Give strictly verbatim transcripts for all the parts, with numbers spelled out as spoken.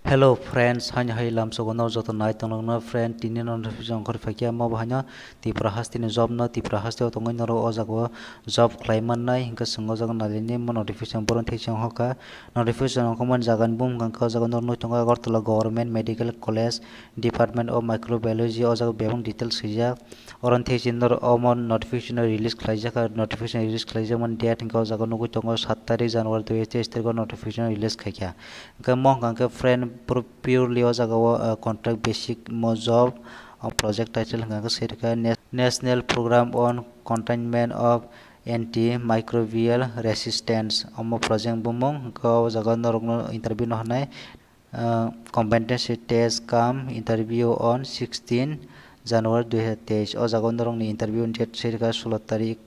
Hello friends, haino hai lamsogo no joto nai tongnokno friend, tini no notification okhor phaikha mo bahaino Tripura hasteni job no, Tripura hasteo tongwi norok o jagao job khlai mannai, hinkhe chwng o jaga nalini mo notification boron thai chwng hoka. Notification okhormani jagani bumung hwnkha o jaga norok nuktongo Agartala Government Medical College, Department of Microbiology, o jaga bebak details swijak. Oro thai chwng norok omo notification release khlaijak, notification release khlaijakmani date hwnkhe o jaga nukwi tongo sat tarik January dui hajar teis tarikh o notification release khaikha. Hwnkhe mo hwnkha khe friend purely o jaga o, uh, contract basic mo job, o project title hwnkha khe swi rwkha Nas-, National Program on Containment of Antimicrobial Resistance, omo project bumung. Hwnkhe o jaga norokno interview no hwnwi, uh, competency test cum interview on sixteen January dui hajar teis. O jaga o norokni interview date swi rwkha sulo tarik,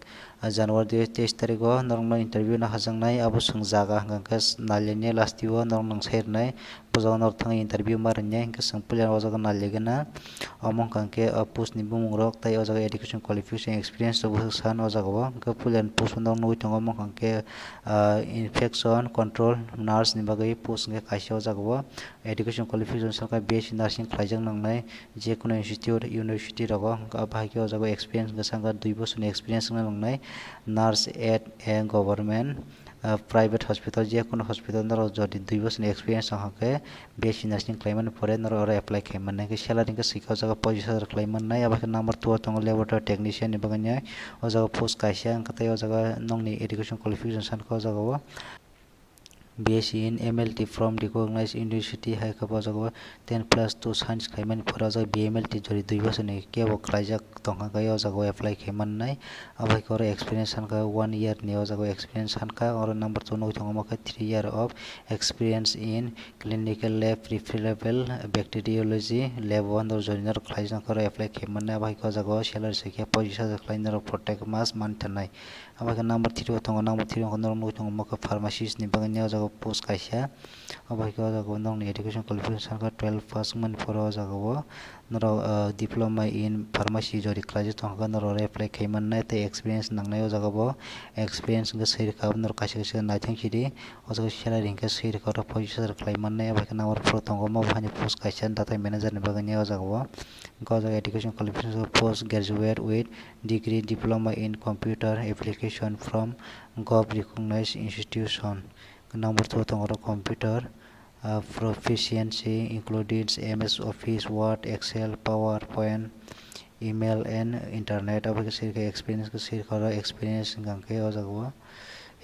ah, January dui hajar teis tarikh o norokno interview no hajaknai. Abo chwng jaga hwnkha khe Nalini Lastio norok nang sai rwnai. Bo jaga norok thangwi interview ma rwnai, hwnkhe chwng puila o jaga nailigwna. Omo hwnkha khe, ah, post ni bumung rok tei o jaga education qualification experience rok bwswk san o jaga o. Hwnkhe puila ni post o norok nugwi tongo, omo hwnkha khe, ah, infection control nurse ni bagwi post hwnkhe kaisa o jaga o. Education qualification sakha B S C nursing khlaijak nangnai, je kono institute, university rogo, hwnkhe abo hai khe o jaga o experience hwnkhe sakha dui bosorni experience wngna nangnai, nurse at a government, ah, private hospital, je kono hospital norok jodi dui bosorni experience tong kha khe B S C nursing khlaimani pore norok oro apply khai mannai, hwnkhe salary hwnkhe swikha o jaga pochis hajar khlai mannai, abo hai khe number two o tongo laboratory technician ni bagwi nai, o jaga post kaisa, hwnkhe tei o jaga nokni education qualification sankha o jaga o. B S C in M L T from recognized university hai khe bo o jaga o ten plus two science khaimani pore o jaga B M L T jori dui bosorni kebo khlaijak tongkha khe o jaga o apply khai mannai. Abo hai khe oro experience sankha one year ni o jaga o experience sankha, oro number two nugwi tongo omo khe three year of experience in clinical lab preferable bacteriology lab o norok jori norok khlaijak norok apply khai mannai. Abo hai khe o jaga o salary swikha pochis hajar khlai norok protect mas man thanai. Abo hai khe number three o tongo, number three o norok nugwi tongo omo khe pharmacist ni bagwi o jaga o post kaisa. Abo hai khe o jaga o norokni education qualification sankha twelve pass wngmani pore o jaga o norok, ah, diploma in pharmacy jori khlaijak tongkha khe norok oro apply khai mannai tei experience nangnai o jaga o. Experience hwnkhe swi rwkha abo norok kaisa kaisa naithok sidi. O jaga salary hwnkhe swi rwkha oro pochis hajar khlai mannai. Abo hai khe number four o tongo omo bo haino post kaisa data manager ni bagwi o jaga o. Hwnkhe o jaga education qualification post graduate with degree diploma in computer application from gov recognized institution. Number two tongo oro computer, ah, proficiency includes M S Office, Word, Excel, PowerPoint, email and internet. Abo khe swi rwkha experience khe swi rwkha oro experience hwnkha khe o jaga o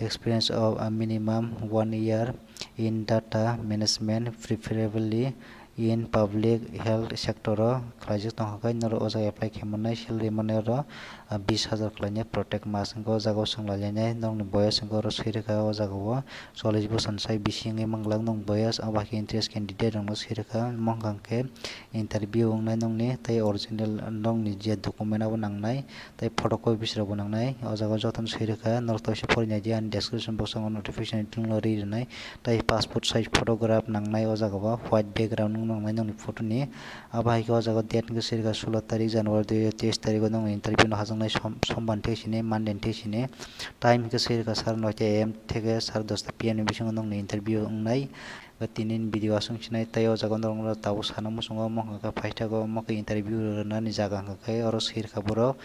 experience of a minimum one year in data management, preferably in public health sector o khlaijak tongkha khe norok o jaga apply khai mannai, salary mannai oro, ah, bis hajar khlainai protect mas hwnkhe o jaga o swng lai lainai norokni boyas hwnkhe oro swi rwkha o jaga o chollish bosor ni sai bisi wngwi manglak nwng boyas, abo hai khe interest candidate rokno swi rwkha. Omo hwnkha khe interview wngnai nokni tei original nokni je document abo nangnai. Tei photo copies rok bo nangnai. O jaga o jotono swi rwkha, norok tei se porinaidi ani description box o notification ni thungno ri rwnai. Tei passport size photograph nangnai o jaga o, white background wng nangnai nokni photo ni. Abo hai khe o jaga o date hwnkhe swi rwkha sulo tarik January dui hajar teis tarikh o nokni interview no hajaknai som-, sombar ni thai sini, Monday ni thai sini. Time hwnkhe swi rwkha sar noita A M theke sar dosta P M ni bisingo nokni interview wngnai. Tini ni video aswk sinai tei o jaga norok no tabuk sana muchungo omo hwnkha khe paithago omo khe interview rwnani jaga hwnkha khe oro swi rwkha borok.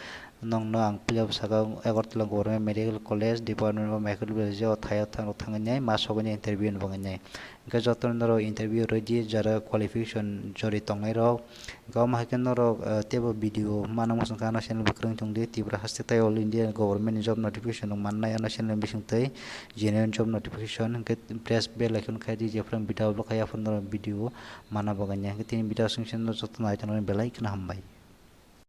Nokno ang puila bwsaka Agartala Government Medical College Department of Microbiology o thaio thang-, thangwi nai ma sogwi nai interview ni bagwi nai. Hwnkhe jotono norok interview rwdi jora qualification jori tongnai rok. Hwnkhe omo hai khe norok, ah, teibo video mana muchung khe ano channel bo kwrwng tongdi Tripura haste tei all India government ni job notification rok mannai ano channel bising twi genuine job notification hwnkhe press bell icon khai di jephru ang video upload khai aphuru norok video mana bagwi nai. Hwnkhe tini video aswk sinai jotono nai tongmani belai kheno hambai.